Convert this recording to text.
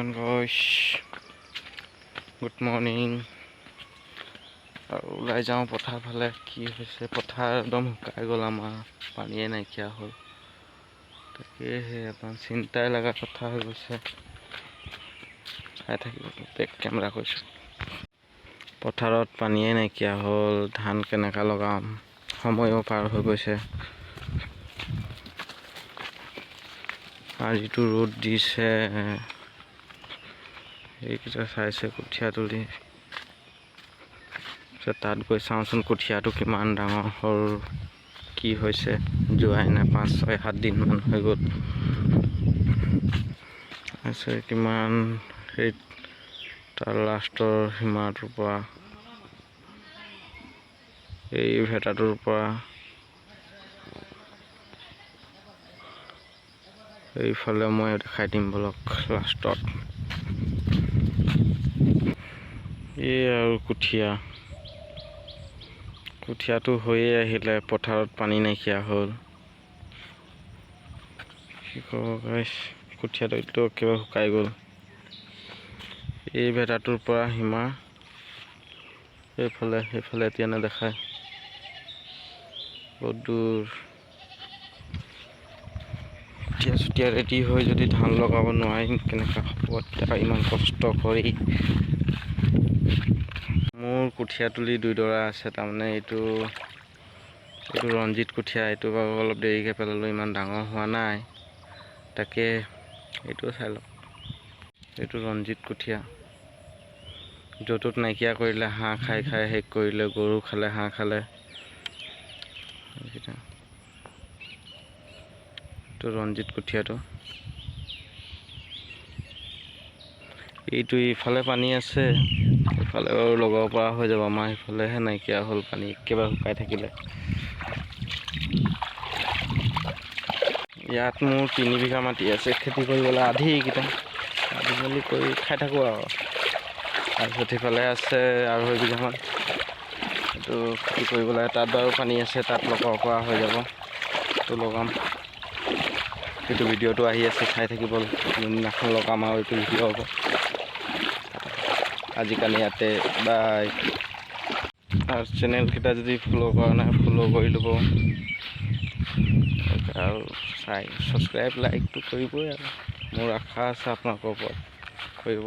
Everyone guys, good morning. আৰু ওলাই যাওঁ পথাৰ ফালে। কি হৈছে, পথাৰ একদম শুকাই গ'ল, আমাৰ পানীয়ে নাইকিয়া হ'ল। তাকেহে অকণ চিন্তাই লগা কথা হৈ গৈছে। চাই থাকিব, বেক কেমেৰা কৰিছোঁ। পথাৰত পানীয়ে নাইকিয়া হ'ল, ধান কেনেকুৱা লগাম? সময়ো পাৰ হৈ গৈছে। আৰু যিটো ৰ'দ দিছে, এইকেইটা চাইছে কঠীয়া তুলি। তাৰপিছত তাত গৈ চাওঁচোন কঠীয়াটো কিমান ডাঙৰ হ'ল, কি হৈছে। যোৱাই নাই, 5, 6, 7 দিনমান হৈ গ'ল আছে। কিমান সেই তাৰ লাষ্টৰ সীমাটোৰ পৰা, এই ভেটাটোৰ পৰা এইফালে মই দেখাই দিম বলক লাষ্টত। এই আৰু কঠীয়া, কঠীয়াটো হৈয়ে আহিলে, পথাৰত পানী নাইকিয়া হ'ল। কি ক'ব গাইছ, কঠীয়াটো একেবাৰে শুকাই গ'ল। এই ভেটাটোৰ পৰা সীমা এইফালে, সেইফালে এতিয়া নেদেখায়, বহুত দূৰ। কঠীয়া চঠীয়া ৰেডি হৈ যদি ধান লগাব নোৱাৰিম, কেনেকুৱা হ'ব এতিয়া ইমান কষ্ট কৰি? মোৰ কঠীয়া তুলি দুইডৰা আছে। তাৰমানে এইটো ৰঞ্জিত কঠীয়া। এইটো বাৰু অলপ দেৰিকৈ পেলালোঁ, ইমান ডাঙৰ হোৱা নাই। তাকে এইটো চাই লওক, এইটো ৰঞ্জিত কঠীয়া। য'ত নাইকিয়া কৰিলে, হাঁহ খাই খাই শেষ কৰিলে, গৰু খালে, হাঁহ খালে। এইকেইটা এইটো ৰঞ্জিত কঠীয়াটো। এইটো ইফালে পানী আছে, ইফালে বাৰু লগাব পৰা হৈ যাব। আমাৰ সিফালেহে নাইকিয়া হ'ল পানী, একেবাৰে শুকাই থাকিলে। ইয়াত মোৰ 3 বিঘা মাটি আছে খেতি কৰিবলৈ। আধি এইকেইটা আধি মেলি কৰি খাই থাকোঁ আৰু। তাৰপিছত সিফালে আছে 2.5 বিঘামান, এইটো খেতি কৰিবলৈ। তাত বাৰু পানী আছে, তাত লগাব পৰা হৈ যাব। এইটো লগাম। এইটো ভিডিঅ'টো আহি আছে, চাই থাকিব। যোনদিনাখন লগাম আৰু এইটো ভিডিঅ' হ'ব। আজিকালি ইয়াতে বাই। আৰু চেনেলকেইটা যদি ফ'ল' কৰা নাই, ফ'ল' কৰি ল'ব আৰু চাই ছাবস্ক্ৰাইব, লাইকটো কৰিবই। আৰু মোৰ আশা আছে আপোনালোকৰ ওপৰত কৰিব।